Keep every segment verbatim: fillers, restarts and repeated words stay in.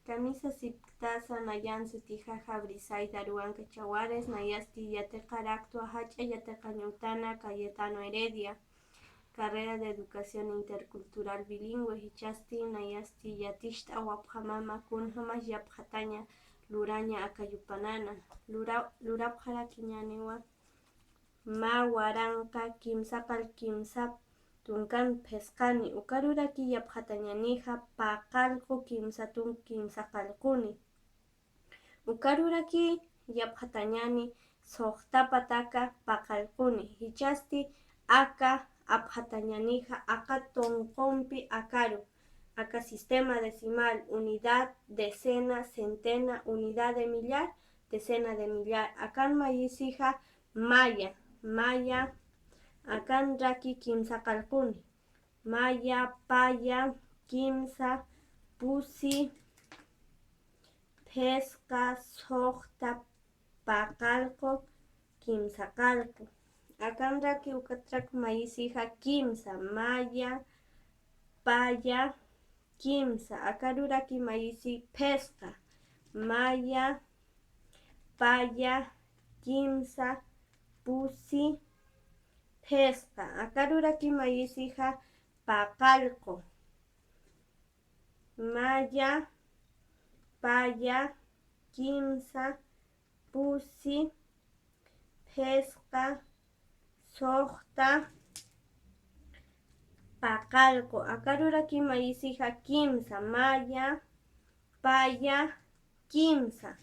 Kamisa sipktasa, nayan sutixa Brisaida Aruanca Chawares, nayasti yatiqaraktwa jach'a yatiqañ utana Cayetano Heredia, carrera de educación intercultural bilingüe, jichhasti nayasti yaticht'awapxamama kunjamas yapxataña luraña aka yupanana. Lura-, lurapxarakiñäniwa mä waranqa kimsa qallqu kimsa tunkan phisqani, ukaruraki yapxatañänixa paqallqu kimsa tunka kimsa qallquni. Ukaruraki yapxatañäni suxta pataka paqallquni, jichhasti aka apxatañänixa aka tunqumpi akaru, aka sistema decimal, unidad, decena, centena, unidad de millar, decena de millar. Akan mayisixa maya, maya, akanraki kimsa qallquni. Maya, paya, kimsa, pusi, phisqa, suxta, paqallqu, kimsa qallqu. Akanraki ukatrak mayisixa kimsa, maya, paya, kimsa. Akaruraki mayisi phisqa, maya, paya, kimsa, pusi, phisqa. Akaruraki mayisixa paqallqu, maya, paya, kimsa, pusi, phisqa, suxta, paqallqu. Akaruraki mayisixa kimsa, maya, paya, kimsa.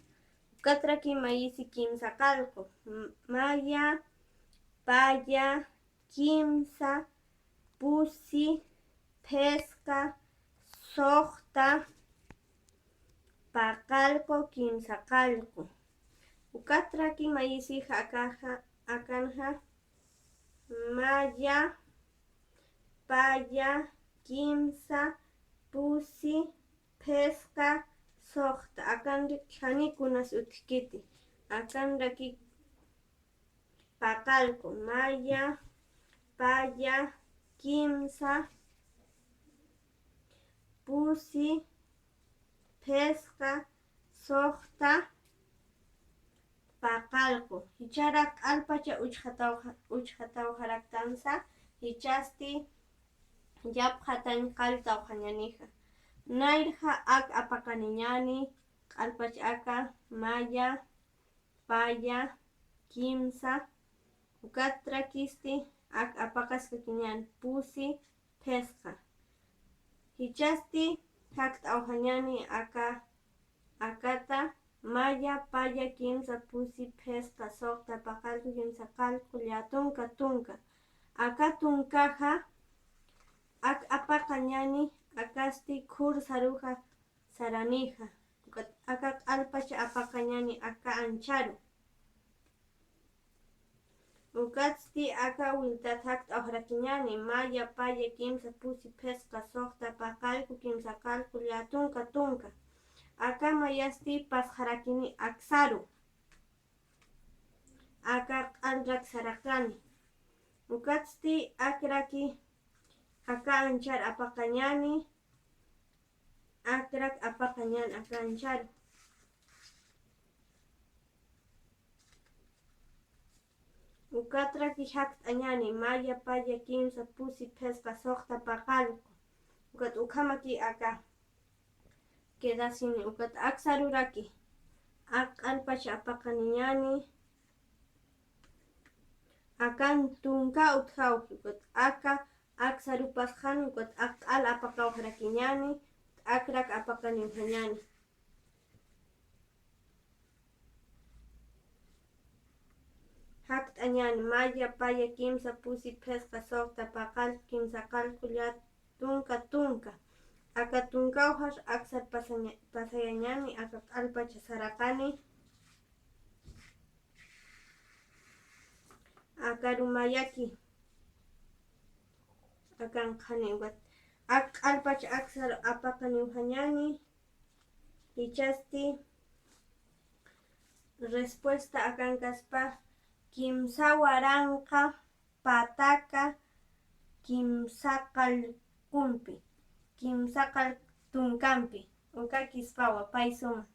Ukatraki mayisi kimsa qallqu, m-, maya, paya, kimsa, pusi, phisqa, suxta, paqallqu, kimsa qallqu. Ukatraki mayisixa akaxa, akanxa, maya, paya, kimsa, pusi, phisqa, suxta. Akanraki jani kunas utjkiti. Akanraki paqallqu, maya, paya, kimsa, pusi, phisqa, suxta, paqallqu. Jichharak q'alpacha uchxataw-, uchxatawxaraktansa, jichhasti yapxatañ qalltawxañänixa. Nayrja ak apaqaniñäni, q'alpach aka, maya, paya, kimsa, ukatrakisti ak apaqaskakiñäni, pusi, phisqa. Jichhasti jakt'awxañäni aka, akata, maya, paya, kimsa, pusi, phisqa, suxta, paqallqu, kimsa qallqu, llätunka, tunka. Aka tunkaxa, ak apaqañäni, akasti khur saruxa saranixa. Ukat aka q'alpach apaqañäni aka ancharu. Ukatsti aka wiltat jakt'awxarakiñäni, maya, paya, kimsa, pusi, phisqa, suxta, paqallqu, kimsa qallqu, llätunka, tunka. Aka mayasti pasxarakini aksaru. Aka q'alrak saraqani. Ukatsti akraki aka anchar apaqañäni, akrak apaqañäni aka anchar. Ukatraki jakt'añäni, maya, paya, kimsa, pusi, phisqa, suxta, paqallqu. Ukat ukhamaki aka quedasini, ukat aksaruraki ak q'alpach apaqaniñäni, akan tunka utjawji, ukat aka aksaru pasxani, ukat ak q'al apaqawxarakiñäni, akrak apaqaniwjañäni. Jakt'añäni, maya, paya, kimsa, pusi, phisqa, suxta, paqallqu, kimsa qallqu, llätunka, tunka. Aka tunkawxar aksar pasaña-, pasayañäni, aka q'alpacha saraqani. Akaru mayaki. Akan qhani ukat. Ak q'alpach aksar apaqaniwjañäni. Jichhasti respuesta akankaspa kimsa waranqa pataka kimsa qallqumpi, kimsa qallqu tunkampi. Ukakispawa, pay suma.